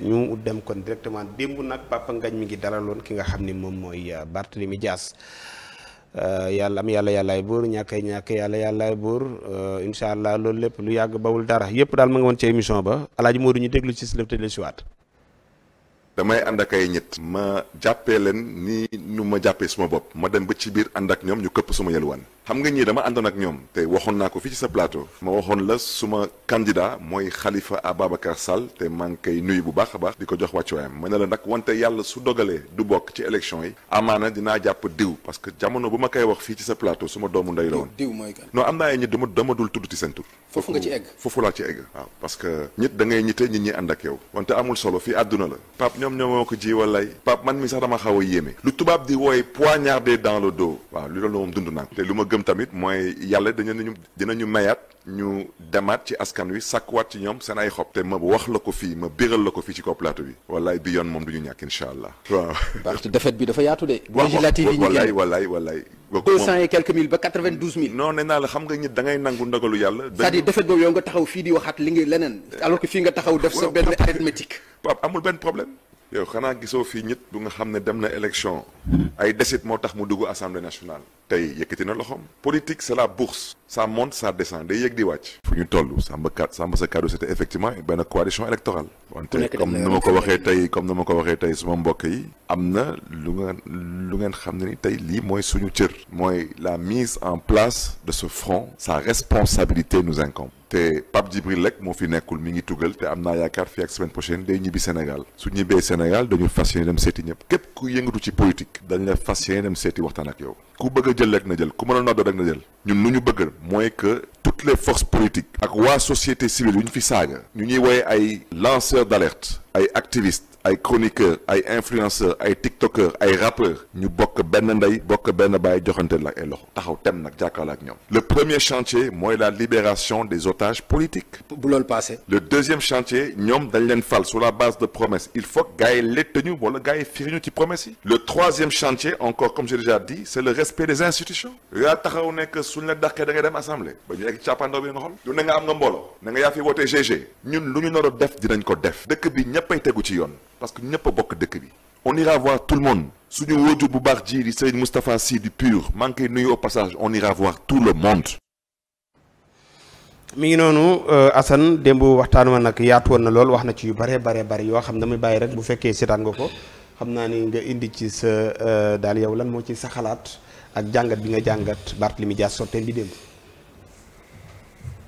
ñu dem kon directement démb nag Papa Ngagne mi ngi dalaloon ki nga xam ni moom mooy Barthélémy Dias yàlla am yàllaay buur ñàkk yàlla yàllaay buur incha allah loolu lépp lu yàgg bawul dara yëpp daal ma nga woon ci émission ba Alaaji Modou ñu déglu ci si lëf te del siwaat damay ànd ak ay ñett ma jàppee leen ni nu ma jàppee suma bopp ma dem ba ci biir ànd ak ñoom ñu këpp suma yelwaan xam nga ñii dama àndoon ak ñoom te waxoon naa ko fii ci sa plateau ma waxoon la suma candidat mooy Khalifa Ababacar Sall te maa ngi koy nuyu bu baax a baax di ko jox wàccuwaayam ma ne la nag wante yàlla su dogalee du bokk ci élection yi amaana dinaa jàpp diw parce que jamono bu ma koy wax fii ci sa plateau suma doomu ndey la woon diw mooy kan non am naa ay ñit dama dul tudd ci seen tur foofu nga ci egg foofu laa ci egg waaw parce que ñit da ngay ñite nit ñi ànd ak yow wante amul solo fii àdduna la Pape ñoom moo ko ji walay Pape man mi sax dama xaw a yéeme lu tubaab di wooye poignardé dans le dos waaw li loolu moom dund naa te lu ma gëm tamit mooy yàlla dinañu mayaat ñu demaat ci askan wi sàkkuwaat ci ñoom seen ay xob te ma wax la ko fii ma biral la ko fii ci kaw plateau bi wallaay bi yoon moom du ñu ñàkk incha allah waaw parce que défaite bi dafa yaatu de législative yi ñu génn wallaay 200 et quelques mille ba 92 000 non nee naa la xam nga ñit da ngay nangu ndogalu yàlla c'est-à-dire défaite boobu yow nga taxaw fii di waxaat li nga leneen alors que fii nga taxaw def sa benn arithmétique Pape amul benn problème yow xanaa gisoo fii ñit bu nga xam ne dem na élection ay décide moo tax mu dugg assemblée nationale tey yëkkati na loxoom politique c'est la bourse ça monte ça descend day yëg di wàcc fu ñu toll Samba sa kaddu c'était effectivement benn coalition électorale wante comme ni ma ko waxee tey suma mbokk yi am na lu ngeen xam ne ni tey lii mooy suñu cër mooy la mise en place de ce front sa responsabilité nous incombe te Pape Djibril Lek moo fi nekkul mi ngi tugal te am naa yaakaar fii ak semaine prochaine day ñibbi Sénégal su ñibbee Sénégal dañu fas yéene dem seeti ñëpp képp ku yëngatu ci politique dañ la fas yéene dem seeti waxtaan ak yow ku bëgg a jël rek na jël ku mën a noddoo rek na jël ñun lu ñu bëgg mooy que toutes les forces politiques ak waa société civile yu ñu fi saaga ñu ñuy woowee ay lanceurs d'alerte ay activistes ay chroniqueurs ay influenceurs ay tiktokers ay rappeurs ñu bokk benn ndey bokk benn baay joxante la ay loxo taxaw tem nag jàkkaarloo ak ñoom le premier chantier mooy la libération des otages politiques bu loolu passé le deuxième chantier ñoom dañ leen fal sur la base de promesses il faut gars yi léttañu wala gars yi firiñu ci promesses yi le troisième chantier encore comme j'ai déjà dit c'est le respect des institutions yaa taxaw nekk suñ la dàqee da ngay dem assemblée ba ñu egg càppaandaw bi nga xool du ne nga am nga mbooloo ne nga yaa fi wootee GG ñun lu ñu nar a def dinañ ko def dëkk bi ñëppay tegu ci yoon parce que ñëpp a bokk dëkk bi on ira voir tout le monde suñu wóoju bu baax ji di Serigne Moustapha Sy du PUR maa ngi koy nuyu au passage on ira voir tout le monde. mi ngi noonu Assane démb waxtaan wa nag yaatu woon na lool wax na ci yu bare yoo xam ne damay bàyyi rek bu fekkee seetaan nga ko xam naa ni nga indi ci sa daal yow lan moo ci sa xalaat ak jàngat bi nga jàngat Barthélémy Dias sotteen bi démb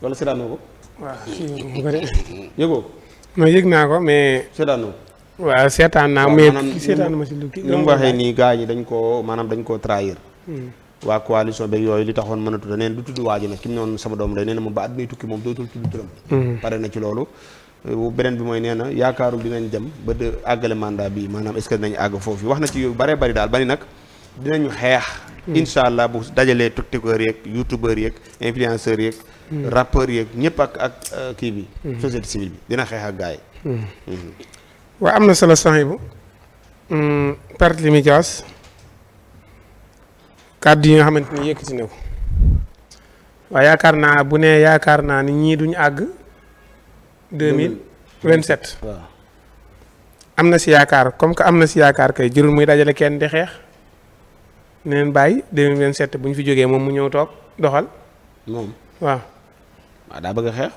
wala seetaan nga ko. waaw yëgoo. non yëg naa ko mais. seetaan nga ko. waaw seetaan naa mais seetaan ma si lu kii. ni mu waxee nii gars yi dañ koo trahir. waa coalition beeg yooyu li taxoon mën a tudd neen du tudd waa ji nag ki mu noonu sama doom day nee na moom ba àdduna tukki moom dootul tudd turam. pare na ci loolu. beneen bi mooy nee na yaakaaru dinañ dem ba de àggale mandat bi maanaam est-ce que dinañ àgg foofu wax na ci yu bare bari daal bari nag dinañu xeex. incha allah bu dajalee tiktokeur yeeg youtubeur yeeg influenceur yeeg. rappeur yeeg ñëpp ak kii bi. société civile bi dina xeex ak gars yi. waaw am na solo sax bu Barthélémy Dias kàddu yi nga xamante ni yëkkati na ko waaye yaakaar naa ni ñii duñu àgg 2027. waaw am na si yaakaar comme que am na si yaakaar kay jërul muy dajale kenn di xeex neen bàyyi 2027 bu ñu fi jógee moom mu ñëw toog doxal. moom waaw. waaw daa bëgg a xeex.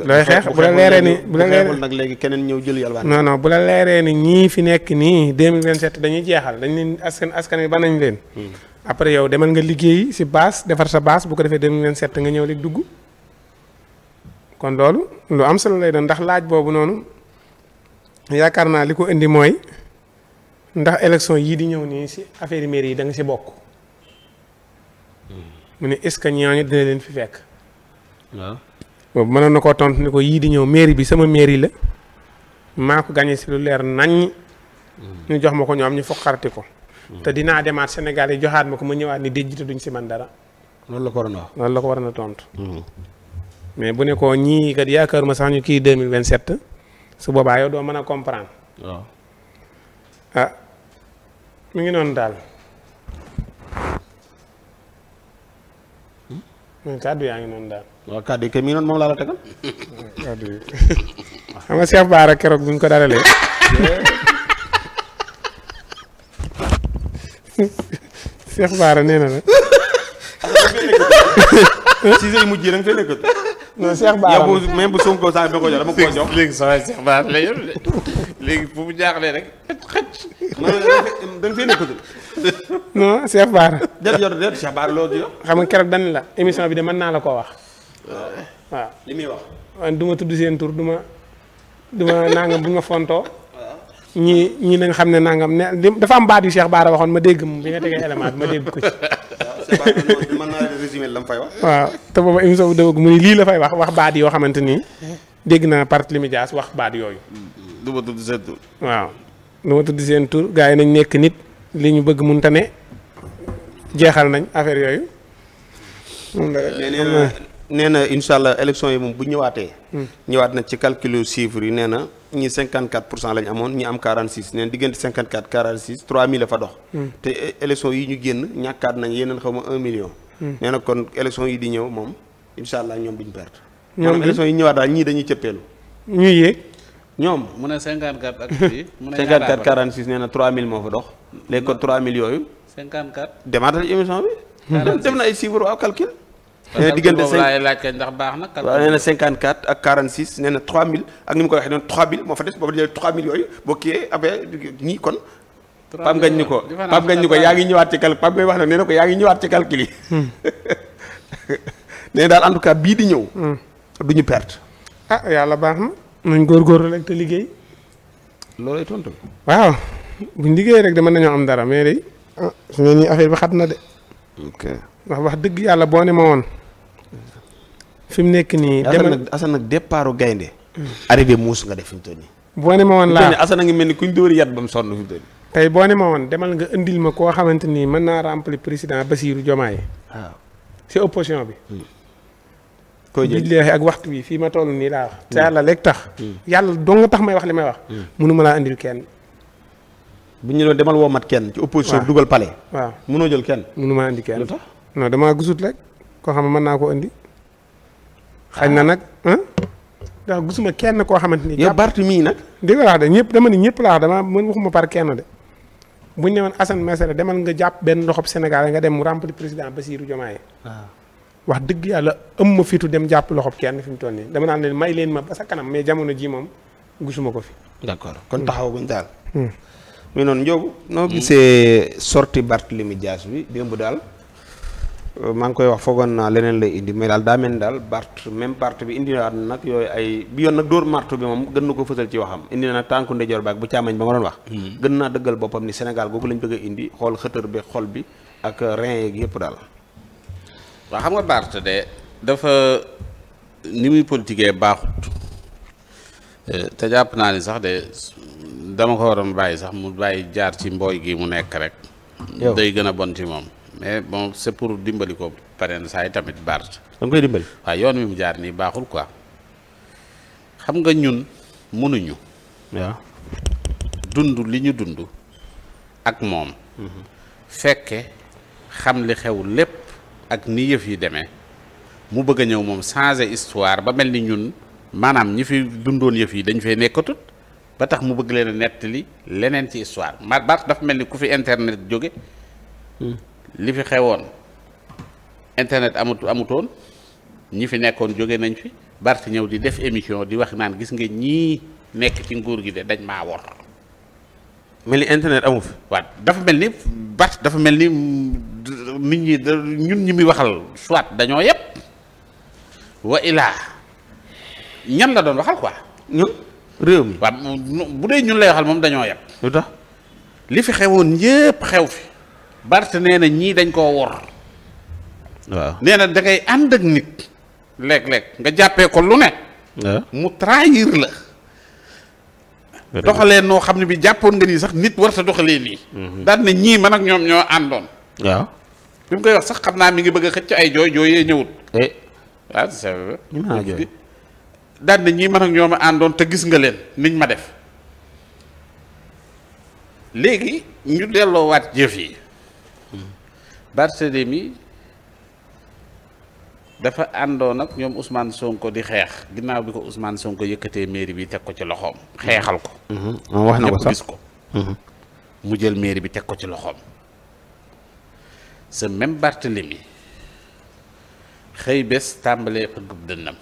looy xeex bu la leeree ni bu la leeree nag léegi keneen ñëw jël yàlla. non bu la leeree ni ñii fi nekk nii 2027 dañuy jeexal dañ leen askan wi ba nañ leen. après yow demal nga liggéey si base defar sa base bu ko defee 2027 nga ñëw léegi dugg. kon loolu lu am solo lay doon ndax laaj boobu noonu yaakaar naa li ko indi mooy ndax élection yii di ñëw nii si affaire mairie yi da nga si bokk. mu ne est-ce que ñooñu dina leen fi fekk. waaw. boobu mënoon na koo tontu ni ko yii di ñëw mairie bi sama mairie la maa ko gagné si lu leer naññ. ñu jox ma ko ñoom ñu foqarti ko. te dinaa demaat Sénégal yi joxaat ma ko ma ñëwaat ni déjjite duñ si man dara. loolu la ko waroon a wax. loolu la ko waroon a tontu. mais bu ne ko ñii kat yaakaar ma sax ñu kii 2027 su boobaa yow doo mën a comprendre. waaw. ah mi ngi noonu daal. kàddu yaa ngi noonu daal. waaw kàddu yi kay mi noonu moom laa la tegal. kàddu yi xam nga Cheikh Bara keroog bu ñu ko dalalee. Cheikh Bara nee na la. si say mujj yi da nga fay nekk. non Cheikh Bara yow bu même bu Sonko sax da ko jox dama ko jox. léegi sa waay Cheikh Bara la yor de léegi fu mu jaaxlee rek xëcc. man da nga fay nekkatul. non Cheikh Bara. déet Cheikh Bara loolu di xam nga keroog dañ la émission bi de mën naa la koo wax. waaw li muy wax. man du ma tudd seen tur du ma nangam bu ma fontoo. ñii na nga xam ne nangam ne dafa am baat yu Cheikh Bara waxoon ma dégg bi nga tegee élément bi ma dégg ko ci. mën naa la résumé la mu fay wax. waaw te booba émission bu dëgg mu ni lii la fay wax baat yoo xamante ni dégg naa Barthélémy Dias wax baat yooyu. du ma tudd seen tur. waaw du ma tudd seen tur gars yi nañ nekk nit li ñu bëgg mënta ne jeexal nañ affaire yooyu. nee na incha allah élection yi moom bu ñëwaatee. ñëwaat na ci calculu chiffres yi nee na ñi 54% lañ amoon ñi am 46 nee na diggante 54 46 3000 la fa dox. te élection yi ñu génn ñàkkaat nañ yeneen xaw ma 1 million. nee na kon élection yi di ñëw moom incha allah ñoom duñ perte. ñoom élection yi ñëwaat daal ñii dañuy cëppeelu. ñuy yéeg. ñoom mu ne 54 ak fii. mu ne 54 46 nee na 3000 moo fa dox. léegi kon 3000 yooyu. 54. demaatal émission bi. 46 def na ay chiffres waaw calcul. nee na diggante boobu laay laaj kañ ndax baax na. waaw nee na 54 ak 46 nee na 3000 ak ni mu ko waxee noonu 3000 moo fa des boobu jëlee 3000 yooyu boo kiiyee après ñii kon. Pape Ngagne ni ko Pape Ngagne ni ko yaa ngi ñëwaat ci calcul Pape Ngagne wax na nee na ko yaa ngi ñëwaat ci calcul yi. nee daal en tout cas bii di ñëw. du ñu perte. ah yàlla baax na. nañ góorgóorlu rek te liggéey. loolay tontu. waaw buñ liggéey rek de mën nañoo am dara mais de su ne nii affaire bi xat na de. ok ndax wax dëgg yàlla boo ne ma woon. fi mu nekk nii. Assane nag départu gaynde arrivé muus nga def fi mu toll nii. boo ne ma woon laa Assane a ngi mel ni kuñ dóori yat ba mu sonn fi mu toll nii. tey boo ne ma woon demal nga indil ma koo xamante ni mën naa remplir président Bassirou Diomaye. waaw si opposition bi. koy jël billaahi ak waxtu bi fii ma toll nii laa wax. te yàlla léegi tax. yàlla dong nga tax may wax li may wax. mënuma laa indil kenn. bu ñu doon demal woo mat kenn. ci opposition bi dugal palais. waaw mënoo jël kenn. mënuma indi kenn. lu tax non damaa gisut rek koo xam ne mën naa koo indi. xañ na nag ndax gisuma kenn koo xamante ni. yow Barth mii nag. dégg nga wax de ñëpp dama ni ñëpp laa wax dama mën waxuma par kenn de buñ ne woon Assane Mesere demal nga jàpp benn loxob Sénégal nga dem mu rempli président Bassirou Diomaye. waaw wax dëgg yàlla ëm ma fitu dem jàpp loxob kenn fi mu toll nii dama naan leen may leen ma ba sa kanam mais jamono ji moom gisuma ko fi. d'accord kon taxawaguñ daal. mais noonu Ndiogou noo gisee sorti Barthélémy Dias bi démb daal. maa ngi koy wax foogoon naa leneen lay indi mais daal daa mel ni daal même Barth bi indi na nag yooyu ay bi yoon nag dóor marto bi moom gën na ko fësal ci waxam indi na nag tànku ndeyjoor baak bu càmmañ ba nga doon wax. gën naa dëggal boppam ni Sénégal googu lañ bëgg a indi xool xëtër bi xol bi ak rein yeeg yëpp daal. waaw xam nga Barth de dafa ni muy politiquer baaxut te jàpp naa ni sax de dama ko waroon bàyyi sax mu bàyyi jaar ci mbooy gi mu nekk rek. day gën a bon ci moom. mais bon c'est pour dimbali ko pare na saa yi tamit Barth. da nga koy dimbali. waaw yoon wi mu jaar nii baaxul quoi xam nga ñun mënuñu. waaw dund li ñu dund ak moom. fekke xam li xew lépp ak ni yëf yi demee mu bëgg a ñëw moom changer histoire ba mel ni ñun maanaam ñi fi dundoon yëf yi dañ fee nekkatut ba tax mu bëgg leen a nettali leneen ci histoire Barth dafa mel ni ku fi internet jóge. li fi xewoon internet amutoon ñi fi nekkoon jóge nañ fi Barth ñëw di def émission di wax naan gis nga ñii nekk ci nguur gi de dañ maa wor. mel ni internet amu fi. waaw dafa mel ni Barth dafa mel ni nit ñi ñun ñi muy waxal soit dañoo yëpp wa ilaa ñan la doon waxal quoi. ñun réew mi. waaw bu dee ñun lay waxal moom dañoo yëpp. lu tax li fi xewoon yëpp xew fi. Barth nee na ñii dañ koo wor. waaw nee na da ngay ànd ak nit léeg-léeg nga jàppee ko lu ne. mu trahir la. doxalee noo xam ne bi jàppoon nga nii sax nit war ta doxalee nii. daan na ñii man ak ñoom ñoo àndoon. waaw bi mu koy wax sax xam naa mi ngi bëgg a xëcc ay jooy jooyee ñëwut. waaw c'est vrai. ñu mën a jooy daan na ñii man ak ñoom a àndoon te gis nga leen niñ ma def. léegi ñu delloowaat jëf yi. Barthélémy dafa àndoon ak ñoom Ousmane Sonko di xeex ginnaaw bi ko Ousmane Sonko yëkkatee mairie bi teg ko ci loxoom xeexal ko. wax na ko ñëpp sax gis ko. mu jël mairie bi teg ko ci loxoom. ce même Barthélemy xëy bés tàmbalee fëggub dënnam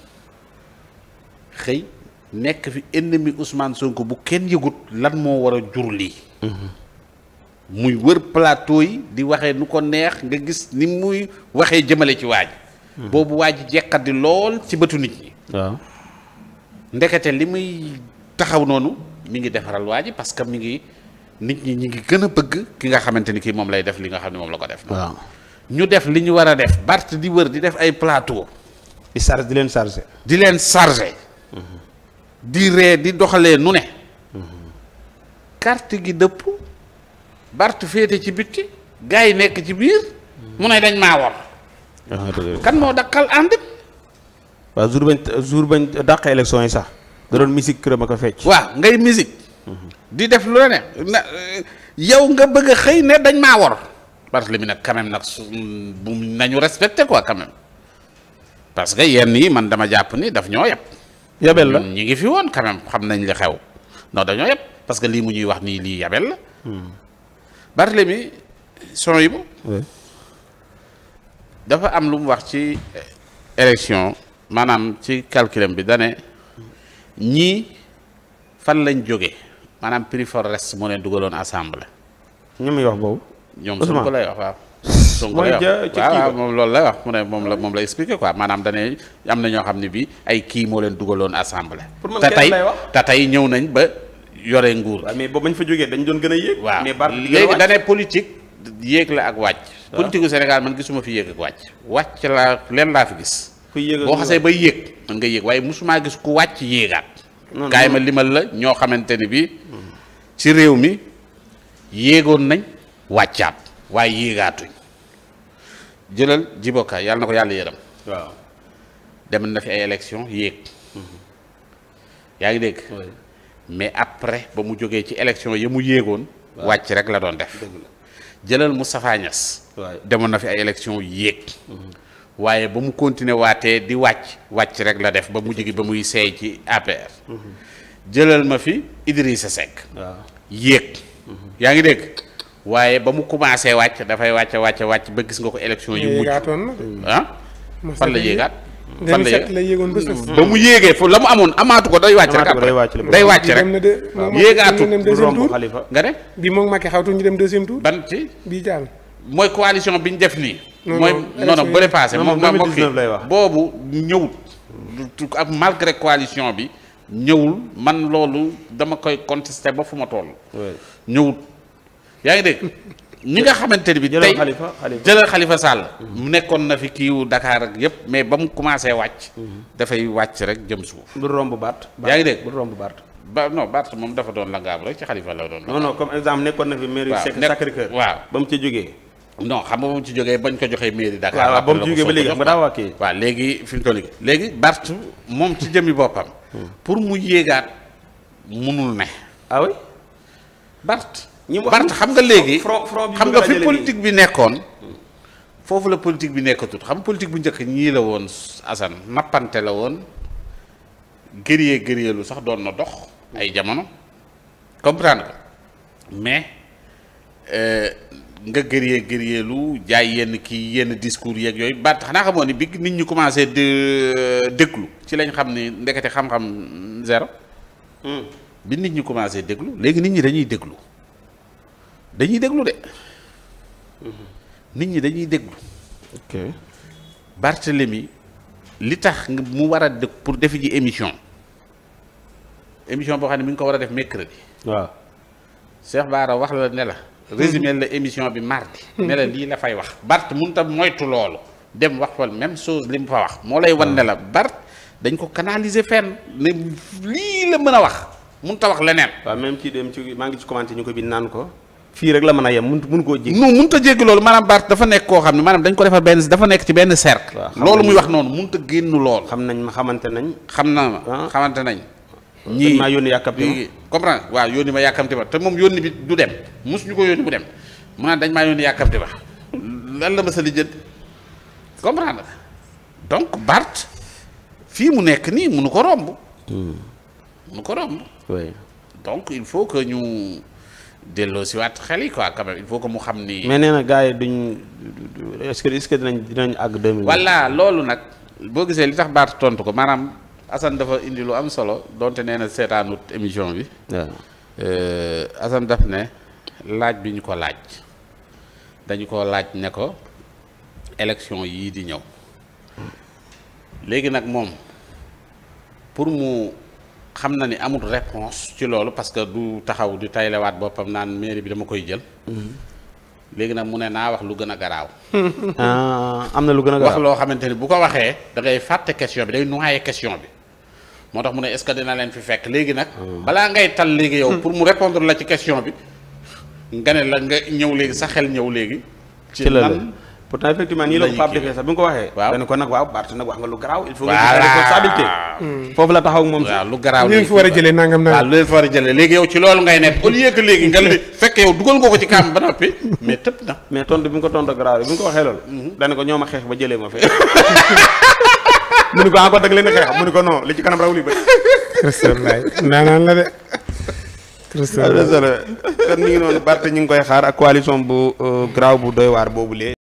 xëy nekk fi ennemi Ousmane Sonko bu kenn yëgut lan moo war a jur lii. muy wër plateau yi di waxee nu ko neex nga gis ni muy waxee jëmale ci waaj. boobu waaj jekkadi lool ci bëtu nit ñi. waaw ndekete li muy taxaw noonu mi ngi defaral waaj parce que mi ngi nit ñi ñi ngi gën a bëgg ki nga xamante ni kii moom lay def li nga xam ne moom la ko def. waaw ñu def li ñu war a def Barth di wër di def ay plateau. di charge di leen chargé. di leen chargé. di ree di doxalee nu ne. carte gi dëpp Barth féete ci bitti gars yi nekk ci biir mu ne dañ maa war. kan moo dakkal ànd. waaw jour bañ dàq élection yi sax da doon musique këram ak a fecc. waaw ngay musique. di def lu la ne yow nga bëgg a xëy ne dañ maa war. parce que li mu nag quand même nag bu nañu respecté quoi quand même parce que yenn yi man dama jàpp ni daf ñoo yeb. yabel la ñi ngi fi woon quand même xam nañ li xew non dañoo yeb parce que lii mu ñuy wax nii lii yabel la. Barthélemy son yi dafa am lu mu wax ci élection maanaam ci calculam bi dane ñii fan lañ jóge maanaam prix forest moo leen dugaloon assemblée. ñu muy wax boobu. ñoom Sonko lay wax waaw. Sonko lay wax waaw moom loolu lay wax mu ne moom la expliqué quoi maanaam dane am na ñoo xam ne bi ay kii moo leen dugaloon assemblée. te tey ñëw nañ ba yore nguur. waaw mais boobu bañ fa jógee dañ doon gën a yéeg. waaw mais Barth léegi dane politique yéeg la ak wàcc. politique gu Sénégal man gisuma fi yéeg ak wàcc. wàcc laa leen laa fi gis. boo xasee bay yéeg man nga yéeg waaye mosumaa gis ku wàcc yéegaat. kaay ma limal la ñoo xamante ni bi ci réew mi yéegoon nañ wàccaat waaye yéegaatuñ jëlal Djiboka yàlla na ko yàlla yërëm. waaw dem na fi ay élection yéeg. yaa ngi dégg. mais après ba mu jógee ci élection yi mu yéegoon. wàcc rek la doon def. jëlal Moustapha Niasse. demoon na fi ay élection yéeg. waaye ba mu continuer waatee di wàcc rek la def ba mujj gi ba muy seey ci APR. jëlal ma fi Idrissa Seck. yéeg. yaa ngi dégg waaye ba mu commencé wàcc dafay wàcc ba gis nga ko élection yu mujj. fan la yéegaat. fan la yéegoon ba mu yéegee foofu la mu amoon amaatu ko day wàcc rek après day wàcc rek yéegaatu nga ne bi moom Macky xawtu ñu dem deuxième tour ban ci bii jàll mooy coalition bi ñu def nii mooy non bële passé moom boobu ñëwut ak malgré coalition bi ñëwul man loolu dama koy contesté ba fu ma toll ñëwut yaa ngi dégg ñi nga xamante ni bi tey jëlal Khalifa Sall mu nekkoon na fi kiiwu Dakar ak yëpp mais ba mu commencé wàcc dafay wàcc rek jëm suuf bu romb Barth yaa ngi dégg bu romb Barth non Barth moom dafa doon langaabu rek ci Khalifa la doon non comme exemple nekkoon na fi mairie Sacré-Cœur waaw ba mu ci jógee non xam nga ba mu ci jógee bañ ko joxee mairie Dakar waaw ba mu ci jógee ba léegi xam nga daa waa kii waaw léegi fi mu toll léegi Barth moom ci jëmmi boppam pour mu yéegaat munul ne ah oui Barth xam nga léegi xam nga fi politique bi nekkoon foofu la politique bi nekkatut xam politique bu njëkk ñii la woon Assane nappante la woon gëriyee lu sax doon na dox ay jamono comprendre nga mais nga gëriyee lu jaay yenn kii yenn discours yeeg yooyu Barth xanaa xamoo ni bi nit ñi commencé déglu ci lañ xam ni ndekete xam-xam zéro bi nit ñi commencé déglu léegi nit ñi dañuy déglu de nit ñi dañuy déglu. ok Barthélemy li tax mu war a dëkk pour defi ji émission boo xam ne mi ngi ko war a def mercredi. waaw Cheikh Bara wax la ne la. résumé la émission bi mardi. ne la lii la fay wax. Barth mënut a moytu loolu dem wax fa même chose li mu fa wax moo lay wan ne la Barth dañ ko canaliser fenn ne lii la mën a wax mënut a wax leneen. waaw même ci dem ci maa ngi ci commenté ñu ko bind naan ko. fii rek la mën a yem mun koo jéggi. non mënut a jéggi loolu maanaam Barth dafa nekk koo xam ne maanaam dañ ko defar dafa nekk ci benn cercle. loolu muy wax noonu mënut a génn lool. xam nañ ma xamante nañ. xamante nañ. ñii maa yónni yàkkamti ma comprendre waaw yónni ma yàkkamti ma te moom yónni bi du dem mosuñu ko yónni mu dem maanaam dañ maa yónni yàkkamti ma lan la ma sa lijjanti comprendre donc Barth fii mu nekk nii mënu ko romb. mënu ko romb. oui. donc il faut que ñu delloo si waat xel yi quoi quand même il faut que mu xam ni. mais nee na gars yi duñ est-ce que dinañ àgg 2000. voilà loolu nag boo gisee li tax Barth tontu ko maanaam Assane dafa indi lu am solo donte nee na seetaanut émission bi. waaw. Assane daf ne laaj bi ñu ko laaj dañu ko laaj ne ko élection yii di ñëw léegi nag moom pour mu xam na ni amul réponse ci loolu parce que du taxaw di taylewaat boppam naan mairie bi dama koy jël. léegi nag mu ne naa wax lu gën a garaaw. am na lu gën a garaaw wax loo xamante ni bu ko waxee da ngay fàtte question bi day noyé question bi moo tax mu ne est-ce que dina leen fi fekk léegi nag. balaa ngay tal léegi yow pour mu répondre la ci question bi nga ne la nga ñëw léegi sa xel ñëw léegi. ci la pourtant effectivement nii la ko Pape defee sax bi nga ko waxee. waaw dañu ko nag waaw Barth nag wax nga lu garaaw. il faut nga jël responsabilité. foofu la taxaw moom. waaw lu garaaw lu leen fi war a jëlee nangam waaw lu leen fi war a jëlee léegi yow ci loolu ngay nekk au lieu que léegi nga li fekk yow dugal nga ko ci kàmb ba noppi mais tëb na. mais tontu bi nga ko tontu garaaw bi nga ko waxee loolu. dañu ko ñoo ma xeex ba jëlee ma fee. mu ne ko encore dag leen a xeex mu ne ko non li ci kanam raw li ba. Christophe Laye ndaanaan la de. Christophe kon mi ngi noonu Barth ñu ngi koy xaar ak coalition bu garaaw bu doy waar boobu lee